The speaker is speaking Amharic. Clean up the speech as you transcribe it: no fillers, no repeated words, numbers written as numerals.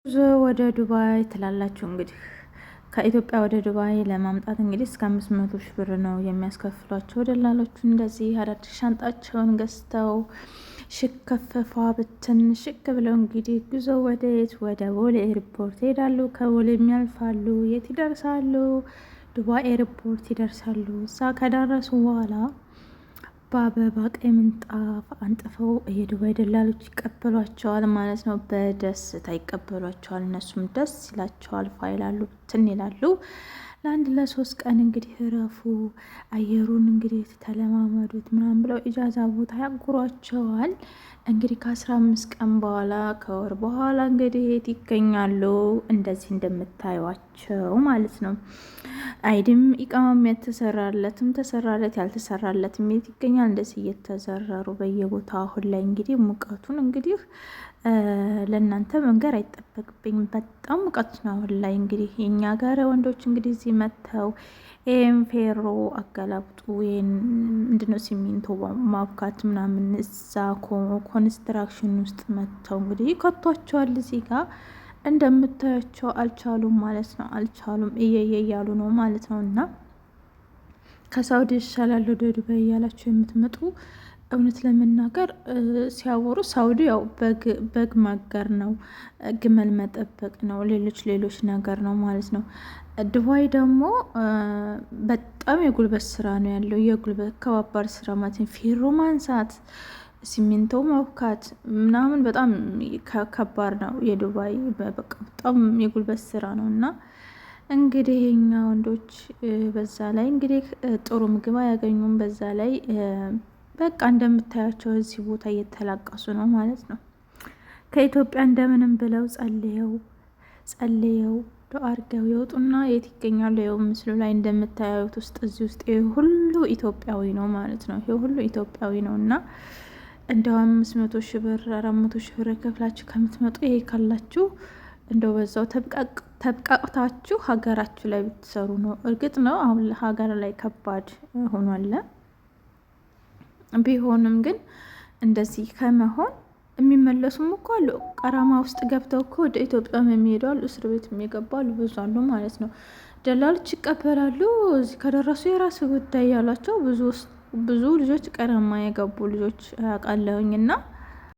ጉዞ ወደ ዱባይ ትላላችሁ። እንግዲህ ከኢትዮጵያ ወደ ዱባይ ለማምጣት እንግዲህ እስከ 500,000 ብር ነው የሚያስከፍሏቸው ደላሎቹ። እንደዚህ አዳዲስ ሻንጣቸውን ገዝተው ሽከፈፏ ብትን ሽክ ብለው እንግዲህ ጉዞ ወደ የት? ወደ ቦሌ ኤርፖርት ይሄዳሉ። ከቦሌ የሚያልፋሉ የት ይደርሳሉ? ዱባይ ኤርፖርት ይደርሳሉ። እዛ ከደረሱ በኋላ በአበባ ቀይ ምንጣፍ አንጥፈው የዱባይ ደላሎች ይቀበሏቸዋል ማለት ነው። በደስታ ይቀበሏቸዋል። እነሱም ደስ ይላቸዋል። ፋይላሉ ብትን ይላሉ። ለአንድ ለሶስት ቀን እንግዲህ እረፉ፣ አየሩን እንግዲህ ተለማመዱት ምናምን ብለው ኢጃዛ ቦታ ያጉሯቸዋል። እንግዲህ ከ15 ቀን በኋላ ከወር በኋላ እንግዲህ የት ይገኛሉ? እንደዚህ እንደምታዩቸው ማለት ነው። ID ም ኢቃማም የተሰራለትም ተሰራለት ያልተሰራለትም የት ይገኛል? እንደዚህ እየተዘረሩ በየቦታው። አሁን ላይ እንግዲህ ሙቀቱን እንግዲህ ለእናንተ መንገር አይጠበቅብኝም። በጣም ሙቀት ነው አሁን ላይ። እንግዲህ የኛ ጋር ወንዶች እንግዲህ እዚህ መጥተው ይህን ፌሮ አገላብጡ፣ ይህን ምንድነው ሲሚንቶ ማብካት ምናምን እዛ construction ውስጥ መጥተው እንግዲህ ይከቷቸዋል። እዚህ ጋር እንደምታያቸው አልቻሉም ማለት ነው። አልቻሉም፣ እየየ እያሉ ነው ማለት ነው። እና ከሳውዲ ይሻላል ወደ ዱባይ እያላችሁ የምትመጡ እውነት ለመናገር ሲያወሩ ሳውዲ ያው በግ ማገር ነው፣ ግመል መጠበቅ ነው፣ ሌሎች ሌሎች ነገር ነው ማለት ነው። ዱባይ ደግሞ በጣም የጉልበት ስራ ነው ያለው። የጉልበት ከባባድ ስራ ማለት ነው። ፌሮ ማንሳት፣ ሲሚንቶ ማብካት ምናምን በጣም ከባድ ነው። የዱባይ በቃ በጣም የጉልበት ስራ ነው። እና እንግዲህ የኛ ወንዶች በዛ ላይ እንግዲህ ጥሩ ምግብ አያገኙም። በዛ ላይ በቃ እንደምታያቸው እዚህ ቦታ እየተላቀሱ ነው ማለት ነው። ከኢትዮጵያ እንደምንም ብለው ጸልየው ጸልየው ዱአ አድርገው ይወጡና የት ይገኛሉ? ይኸው ምስሉ ላይ እንደምታዩት ውስጥ እዚህ ውስጥ ይሄ ሁሉ ኢትዮጵያዊ ነው ማለት ነው። ይሄ ሁሉ ኢትዮጵያዊ ነው። እና እንደው 500,000 ብር 400,000 ብር ከፍላችሁ ከምትመጡ ይሄ ካላችሁ እንደው በዛው ተብቃቅታችሁ ሀገራችሁ ላይ ብትሰሩ ነው። እርግጥ ነው አሁን ሀገር ላይ ከባድ ሆኗል። ቢሆንም ግን እንደዚህ ከመሆን የሚመለሱም እኮ አሉ። ቀራማ ውስጥ ገብተው እኮ ወደ ኢትዮጵያ የሚሄዱ አሉ፣ እስር ቤት የሚገቡ አሉ፣ ብዙ አሉ ማለት ነው። ደላሎች ይቀበላሉ። እዚህ ከደረሱ የራስ ጉዳይ ያሏቸው ብዙ ብዙ ልጆች ቀረማ የገቡ ልጆች አውቃለሁኝ። እና